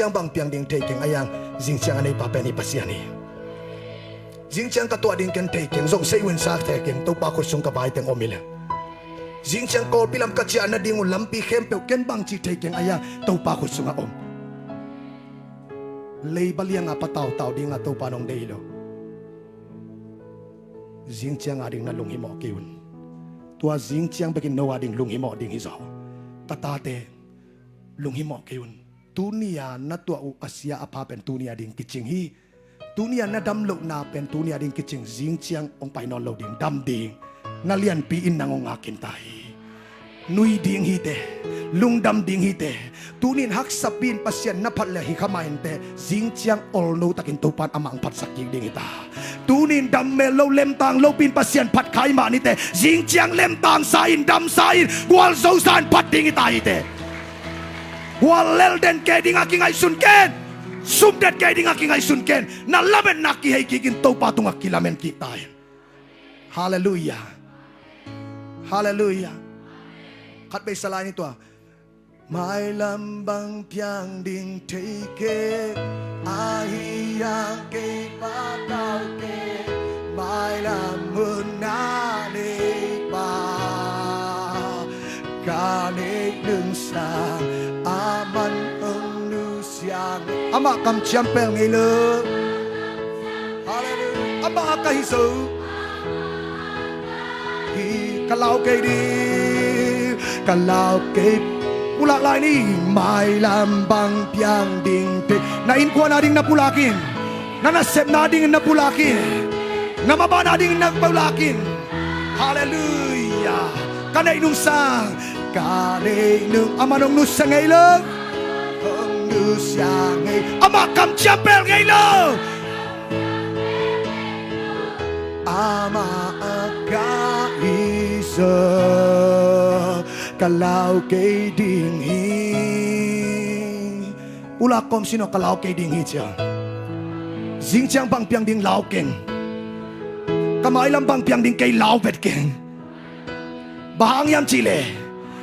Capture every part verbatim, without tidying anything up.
Zingciang bang piang ding thei keng, a iang zingciang a neipa pen hih Pasian hi. Zingciang ka tuah ding ken thei keng, zong sei uh in sa thei keng, Topa khut sung ka vai teng om hi leh. Zingciang kawlpi lam ka ciah nading uh lampi khempeuh ken bangci thei keng, a iang Topa khut sungah om. Leiba lianga patautau dinga Topa nong deih hi lo. Zingciang ading na lunghimawh kei un. Tua zingciang bekin no ading lunghimawh ding hi zaw. Ka tate, lunghimawh kei un. Tuni-a na tuah uh a sia a pha pen tuni-a ding kicing hi. Tuni-a na dam lohna pen tuni-a ding kicing. Zingciang hong pai nawn lo ding, dam ding. Na lianpi in nang hong ngak khin ta hi. Nui ding hi teh, lungdam ding hi teh. Tuni-in haksa pi-in Pasian na phat leh hi kha mah inteh, zingciang olno takin Topa in amah hong phatsak kik ding hi ta. Tuni-in dam mel lo, lemtang lopi-in Pasian phat kha mah ni teh, zingciang lemtang sa-in, dam sa-in, gualzo sa-in phat ding hi ta hi teh. Guallel den kei dingah kingaihsun ken. Sum den kei dingah kingaihsun ken. Na lametna kihei kikin Topa tungah kilamen kik ta in. Halleluiah. Halleluiah. Khat beisa lai ni tua. Mailam bang piang ding thei keng, ahi hang kei patau keng. Mailam hun a neipa ka neih nungsang, a man hong nusia ngei. Amah kamciam pel ngei lo. Halleluiah. Amah a ka hi zo hi. Ka lau kei ding, ka lau kei. Pulak lai ni. Mailam bang piang ding thei. Na innkuan ading na pulak in. Na nasepna adingin na pulak in. Na maban adingin na pulak in. Halleluiah. Ka neih nungsang, ka neih nung, a man hong nusia ngei lo. Hong nusia ngei. Amah kamciam pel ngei lo. Amah a ka hi zo, ka lau kei ding hi. Pulak kawm sin aw, ka lau kei ding hi cia. Zingciang bang piang ding lau keng. Ka mailam bang piang ding kei lau vet keng. Bang hang hiam cihleh,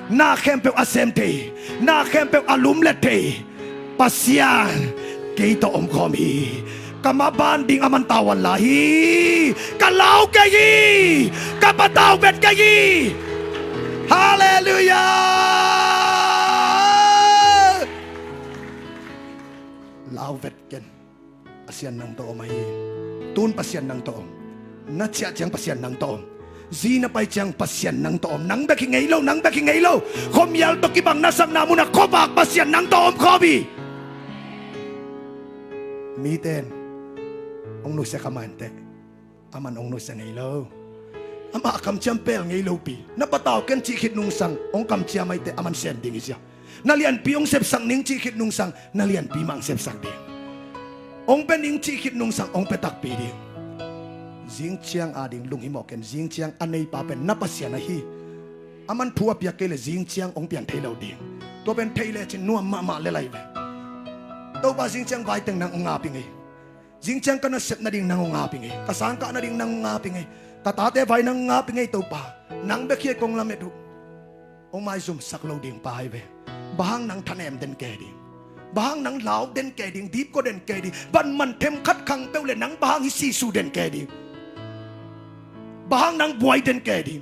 na khempeuh a sem thei, na khempeuh a lumlet thei Pasian kei tawh om khawm hi. Ka maban ding a man tavuan lai hi. Ka lau kei hi. Ka patau vet kei hi. Halleluiah. Lau vet ken. Pasian nang tawh om ahi. Tun Pasian nang tawh om. Na ciah ciang Pasian nang tawh om. Zi na pai ciang Pasian nang tawh om. Nang bek hi ngei lo, nang bek hi ngei lo. Khuamial tawh kibang na sakna munah khuavak Pasian nang tawh om khawm hi. Mite in hong nusia kha mah inteh, a man hong nusia ngei lo. Amah kamciam pel ngei lopi. Na patau ken cih khit nungsang hong kamciam ahih teh a man sem ding hi sia. Na lianpi hong sepsak ning cih khit nungsang, na lianpi mah hong sepsak ding. Hong pia ning cih khit nungsang hong pia takpi ding. Zingciang ading lunghimawh ken. Zingciang a neipa pen na Pasian ahi. A man thu a piak kei leh zingciang hong pian thei lo ding. Tua pen thei lecin nuam mahmah le lai ve. Topa, zingciang vai teng nang hong ngap ing ei. Zingciang ka nasep nading nang hong ngap ing ei. Ka sangkah nading nang hong ngap ing ei. Ka tate vai nang hong ngap ing ei Topa. Nang bek hi ei, kong lamet uh. Hong maizumsak lo ding pa hi ve. Bang hang nang thanem den kei ding. Bang hang nang lau den kei ding, dipkua den kei ding. Vanman themkhat khang peuh leh nang bang hang hih sisuh den kei ding. Bang hang nang buai den kei ding.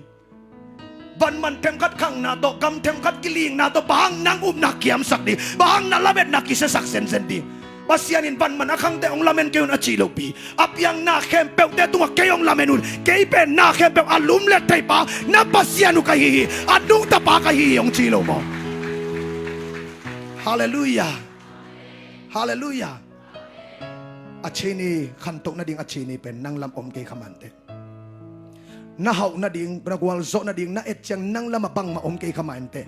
Vanman themkhat khangna tawh, gam themkhat kilingna tawh, bang hang nang upna kiamsak ding, bang hang na lametna kisiasak zenzen ding. Pasian in vanman a khangte hong lamen kei un a cih lopi, a piang na khempeuhte tungah kei hong lamen un. Kei pen na khempeuh a lumlet thei pa, na Pasian uh ka hi hi. A nungta pa ka hi hi hong ci lo maw? Halleluiah. Halleluiah. A cini, khantoh nading a cini pen nang lam om kei kha mah inteh. Na hauh nading, na gualzawh nading, na et ciang nang lamah bangmah om kei kha mah inteh.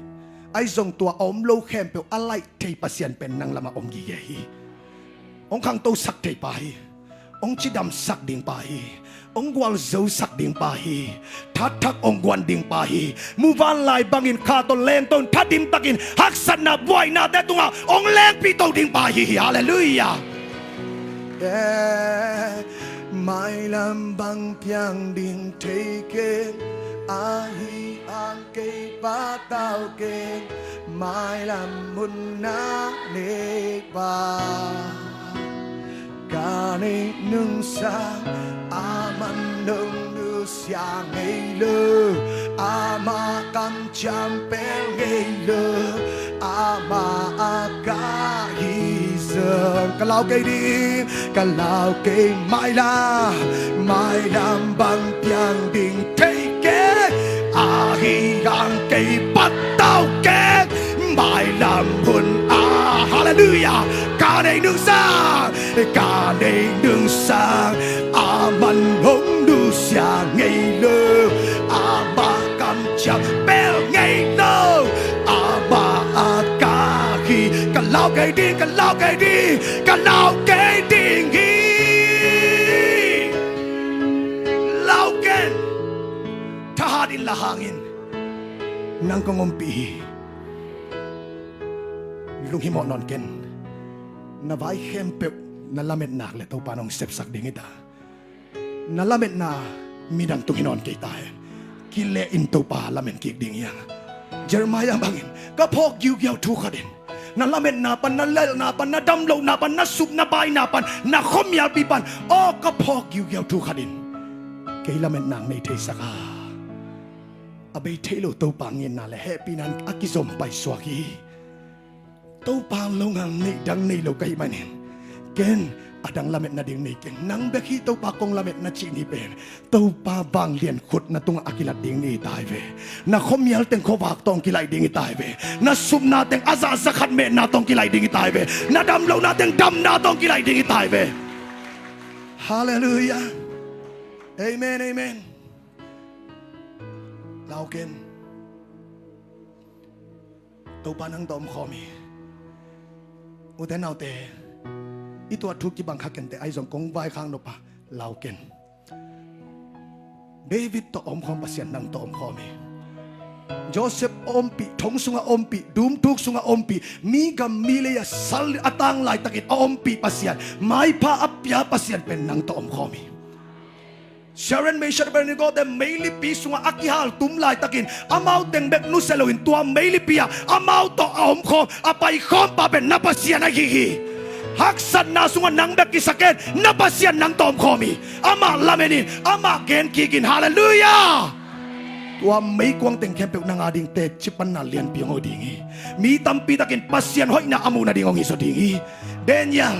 Ahi zong tua a om lo khempeuh a laih thei Pasian pen nang lamah om gige hi. Hong khangtosak thei pa hi. Hong cidamsak ding pa hi. Hong gualzosak ding pa hi. Thatthak hong guan ding pa hi. Muvanlai bangin kha tawh lengto in, thatim takin haksatna buainate tungah hong lengpihto ding pa hi hi. Halleluiah. Eh, mailam bang piang ding thei keng, ahi hang kei patau keng. Mailam hun na nei pa, ka nei nungsang a man nong nusia ngei lo, ama kamciam pel ngei lo, ama a ka hi zong. Ka lau kei ding, ka lau kei. Mailam, mailam bang piang ding thei kei, ahi hang kei patau kei. Mailam hun a, halleluiah, ka nei nungsang, ka nei nungsang a man hong nusia ngei lo, ama kamciam pel ngei lo, ama a ka hi. Ka lau kei ding, ka lau kei ding, ka lau kei ding hi. Lau ken. Thahat in la hang in, nang kong ompih hi. Lunghimawh nawn ken. Na vai khempeuh na lamet nak le Topa nong sepsak ding hi ta. Na lametna midang tung hi nawn kei ta hen. Kileh in Topa lamen kik ding hi hang. Jeremiah bangin, ka phawk giugiau thu khat in, na lametna pan, na lelhna pan, na damlohna pan, na supna baina pan, na khuamialpi pan, aw, ka phawk giugiau thu khat in kei lametna nei theisak a, a bei thei lo Topa nginna le hehpihna in a kizom paisuak hi. Topa longal neih dang nei lo ka hih manin, ken a dang lamet nading nei keng. Nang bek hi Topa kong lamet na cih ni pen, Topa vanglian khut na tungah a kilat ding ni hi ta hi ve. Na khuamial teng khuavak tawh hong kilaih ding hi ta hi ve. Na supna teng a zah za khat metna tawh hong kilaih ding hi ta hi ve. Na damlohna teng damna tawh hong kilaih ding hi ta hi ve. Halleluiah. Amen, amen. Lau ken. Topa nang tawh om khawm hi. Ute naute, i tuah thu kibang kha kente, ahi zong kong vaikhak nop a, lau ken. David tawh a om khawm Pasian nang tawh om khawm hi. Joseph a ompih, thong sungah a ompih, dum thuk sungah a ompih, mi gam mi lei a sal a tang laitakin a ompih Pasian, maipha a pia Pasian pen nang tawh om khawm hi. Shadrach, Meshach, Abednego te meilipi sungah a kihaltum laitakin amau teng bek nusia loin tua meilipi ah amau tawh a omkhawm, a paikhawmpa pen na Pasian ahi hi. Haksatna sungah nang bek kisa ken, na Pasian nang tawh omkhawm hi. Amah lamen in, amah gen kik in. Halleluiah. Tua meikuang teng khempeuh nang ading teci panna lianpi hong ho ding hi. Mi tampi takin Pasian hoihna a muh nading hong hi zaw ding hi. Daniel,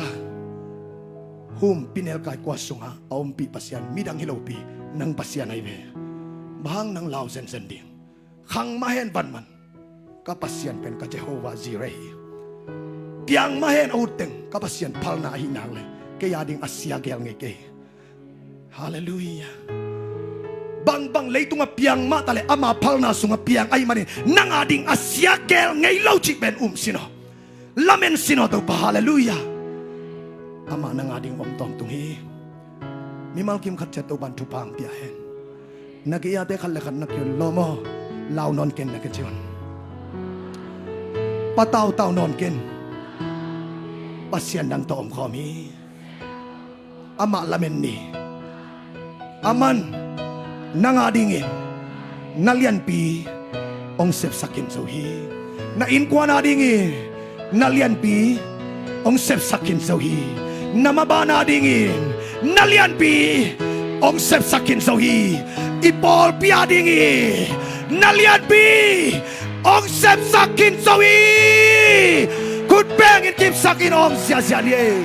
humpi nelkai kua sungah a ompih Pasian midang hi lopi, nang Pasian ahi ve. Bang hang nang lau zenzen ding? Khang mah hen van man, ka Pasian pen ka Jehovah Jireh hi. Piang mah hen a utteng, ka Pasian phalna ahih nak leh kei ading a sia gel ngei kei. Halleluiah. Bangbang leitungah piang mah taleh ama phalna sungah piang ahih manin nang ading a sia gel ngei lo cih pen um sin aw. Lamen sin aw Topa, halleluiah. Amah nang ading om tawntung hi. Mimal kim khat ciat Topan thupha hong pia hen. Na gei-ate khat le khat na ki-un, lawm aw, lau nawn ken na kici un. Patautau nawn ken. Pasian nang tawh omkhawm hi. Amah lamen ni. Aman nang adingin na lianpi hong sepsak khin zo hi. Na innkuan adingin na lianpi hong sepsak khin zo hi. Na maban adingin na lianpi hong sepsak khin zo hi. I pawlpi adingin na lianpi hong sepsak khin zo hi. Khut bengin kipsakin om ziahziah ni ei.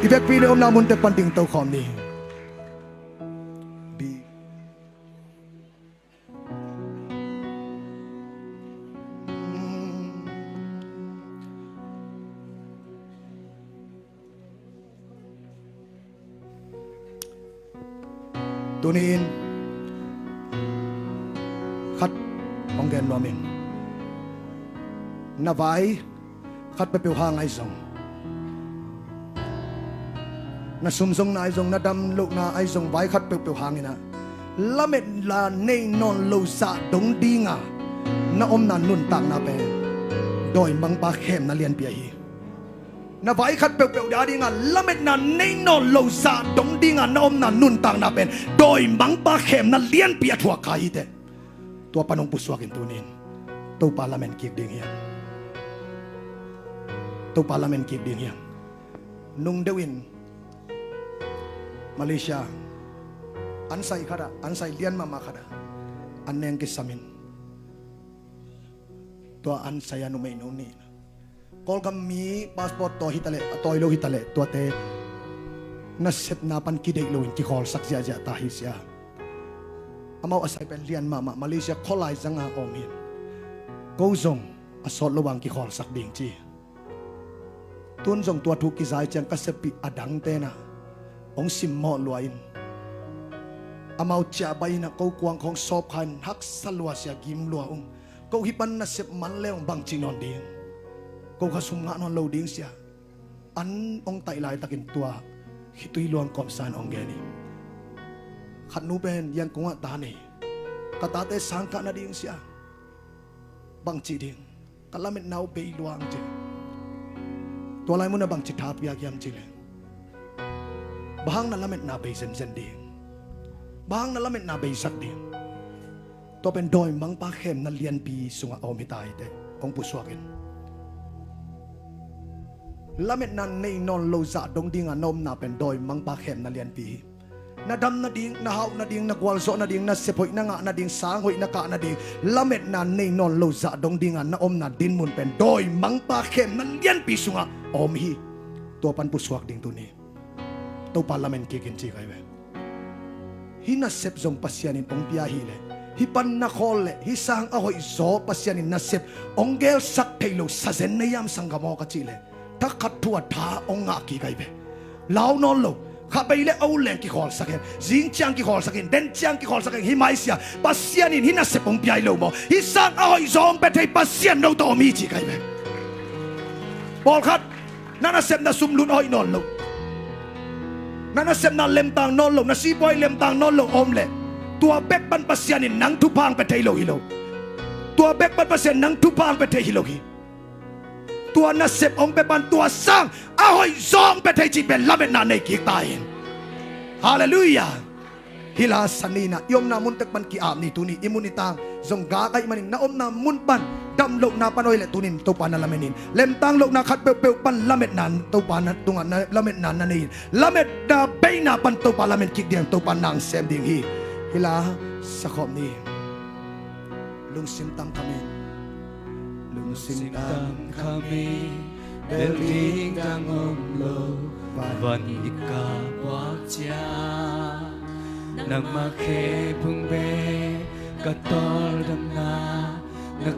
I vekpi le omna munte pan dingto khawm ni. Tuni-in khat hong gen nuam ing. Na vai khat peuhpeuh hang ahi zong, na sumzongna ahi zong, na damlohna ahi zong, vai khat peuhpeuh hangin ah lametna nei nawn lo zah dong dinga na omna nuntakna pen dawimangpa khemna lianpi ahi hi. Na vai khat peuhpeuh adinga lametna nei nawn lo zah dong dinga na omna nuntakna pen dawimangpa khemna lianpi a thuak kha hi teh. Tua pan hong pusuak in tuni-in Topa lamen kik ding hiam? Topa lamen kik ding hiam? Nung deuh in Malaysia an sai khat ah, an sai lian mahmah khat ah an neng kisam in, tua an sai a numeinu nih, Kawlgam mi passport tawi hitaleh, a tawi lo hitaleh, tuate nasepna pan kideih loin kikhawlsak ziahziah ta hi sia. Amau a sai pen lian mahmah, Malaysia khualai zanga om hi. Ko zong a sawt lo bang kikhawlsak ding ci. Tun zong tua thu kizai ciang ka seppih a dangte na hong simmawh lua in, amau ciahbai in ah ko kuang khawng sawp kha in, haksa lua sia, gim lua ung. Ko hih pan nasep man le hong bangci nawn ding? Ko kha sum ngah nawn lo ding sia. An hong taih laitakin tua khitui luang kawmsa in hong gen hi. Khat nu pen Yangon ah ta nei, ka tate sang kah nading sia, bangci ding? Ka lametna uh bei luang ci. Tua lai mun ah bangci tha piak hiam ci leh, bang hang na lametna bei zenzen ding? Bang hang na lametna beisak ding? Tua pen dawimangpa khemna lianpi sungah a om hi ta hi teh, hong pusuak in. Lametna nei nawn lo zah dong dinga na omna pen dawimangpa khemna lianpi hi. Na dam nading, na hauh nading, na gualzawh nading, nasep hoih na ngah nading, sang hoih na kah nading, lametna nei nawn lo zah dong dinga na omna dinmun pen dawimangpa khemna lianpi sungah a om hi. Tua pan pusuak ding tuni. Topa lamen kik in ci kai ve. Hih nasep zong Pasian in hong pia hi leh, hih pan na khawl leh hih sang a hoihzaw Pasian in nasep hong gelsak thei lo sa zen na hiam sanggam aw ka cih leh, thakhat thu a tha hong ngah kik ai ve. Lau nawn lo. Kha bei le a ut leng kikhawlsak hen, zing ciang kikhawlsak hen, den ciang kikhawlsak hen, hi mai sia. Pasian in hih nasep hong pia hi lo maw? Hih sang a hoihzaw hong pia thei Pasian no tawh om hi ci kai ve. Pawlkhat na nasepna sumlut a hoih nawn lo, na nasepna lemtang nawn lo, na sipuai lemtang nawn lo om leh, tua bek pan Pasian in nang thupha hong pia thei lo hi lo. Tua bek pan Pasian nang thupha hong pia thei hi lo hi. Tua nasep hong pia pan tua sang a hoihzaw hong pia thei cih pen lametna nei kik ta in. Halleluiah. Hih la sanina i omna mun tek pan ki-ap ni. Tuni i mun i tang zong gak ahih manin na omna mun pan damlohna pan hoih leh tunin Topa na lamen in. Lemtang lohna khat peuhpeuh pan lametna, Topa na tungah na lametna na nei in. Lametna beina pan Topa lamen kik ding, Topa nang sem ding hi. Hih la sakhawm ni. Lungsim tam khamin, lungsim tam khamin, bel ding dang om lo, van i ka puak ciang. Nangmah khe phung be ka tawldamna, na